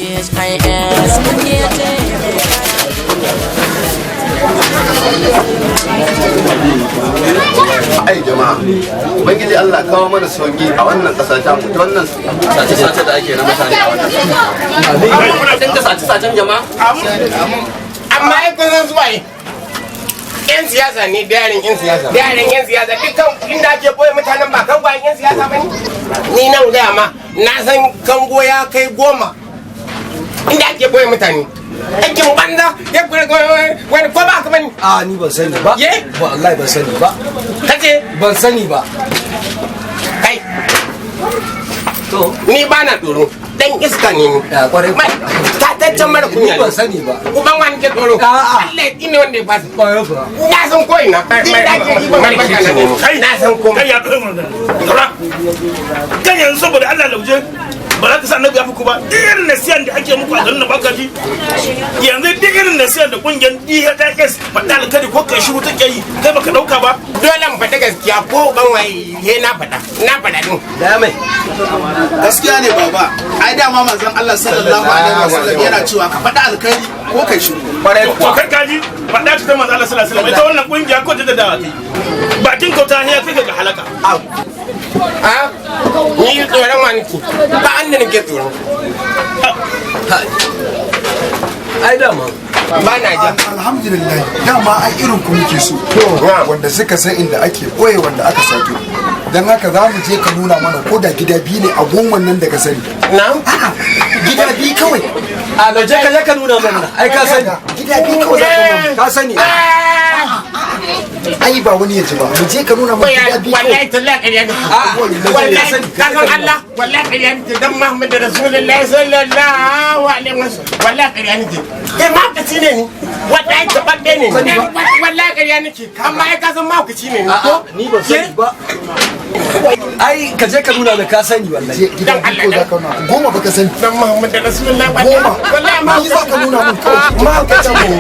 DHIS ke ce. Ai jama'a, Ubangiji Allah kawo mana sauki a wannan kasa ta mu, ta wannan sace-sace da ake na mutane a wannan. Dinga sace-sacen jama'a. Amma ai kun san zuwa yan siyasa ne da yaran yan siyasa, da yaran yan siyasa. Dukkan inda ake boye mutanen ba kan yan siyasa bane. Ni nan gaya ma, na san kango ya kai 10 inda ake boye mutane. Aikin banza ya kure wani, ko ba ka bane? A, ni ban sani ba. Ye? Wallahi ban sani ba. Kace? Ban sani ba. Kai. To. Ni ba na tsoro, dan iska ne ni. Ya kwarai. Mai tataccen mara kunya. Ni ban sani ba. Uban wani ke tsoro? A'a. Allah ya tsine wanda ya fasa. Kwarai kuwa. Na san ko ina inda ake riban albarka na ne. Na san komai. Kai ya kai mun kara kan yanzu, saboda Allah, lauje ba za ka sa annabi ya fi ku ba. Duk irin nasiyan da ake muku a garin nan baka ji. Yanzu duk irin nasiyan da kungiyar DHS faɗa alkali ko kai shiru take yi, kai baka dauka ba. Dole mu faɗi gaskiya, ko ban waye he na faɗa, na faɗa din. Da mai. Gaskiya ne baba, ai dama manzon Allah sallallahu alaihi wasallam yana cewa ka faɗi alkhairi ko kai shiru. Kwarai to kuwa. Kai kaji faɗa ta manzo Allah sallallahu alaihi wasallam. Ita wannan kungiya ko ta da dawa ta yi bakin kauta ne ya kai ga halaka. A, ni tsoron wani ke ba an da nake tsoro. Ai dama. Ba na ja. Alhamdulillah, dama ai irin ku muke so, wanda suka san inda ake boye wanda aka sato. Don haka za mu je ka nuna mana ko da gida biyu ne a goman nan da ka sani. Na. A'a, gida biyu kawai. A, lauje, ka je ka nuna mana, ai ka sani. Gida biyu kawai za ka nuna. Ka sani. Ai ba wani ya ji ba, mu je ka nuna mana gida biyu kawai. Wallahi tallahi ƙarya nake. Wallahi. Wallahi ka san Allah, wallahi ƙarya nake. Dan Muhammad Rasulullahi sallallahu alaihi wasallam, wallahi ƙarya nake. Kai mahaukaci ne ni, wallahi taɓaɓɓe ne ni, wallahi ƙarya nake. Amma ai ka san mahaukaci ne ni ko? A'a, ni ban sani ba. Ai ka je ka nuna da ka sani wallahi. Je gida biyu kawai za ka nuna, 10 ba ka sani. Dan Muhammad Rasulullahi. 10 wallahi ni za ka nuna mun kawai. Mahaukaci ne.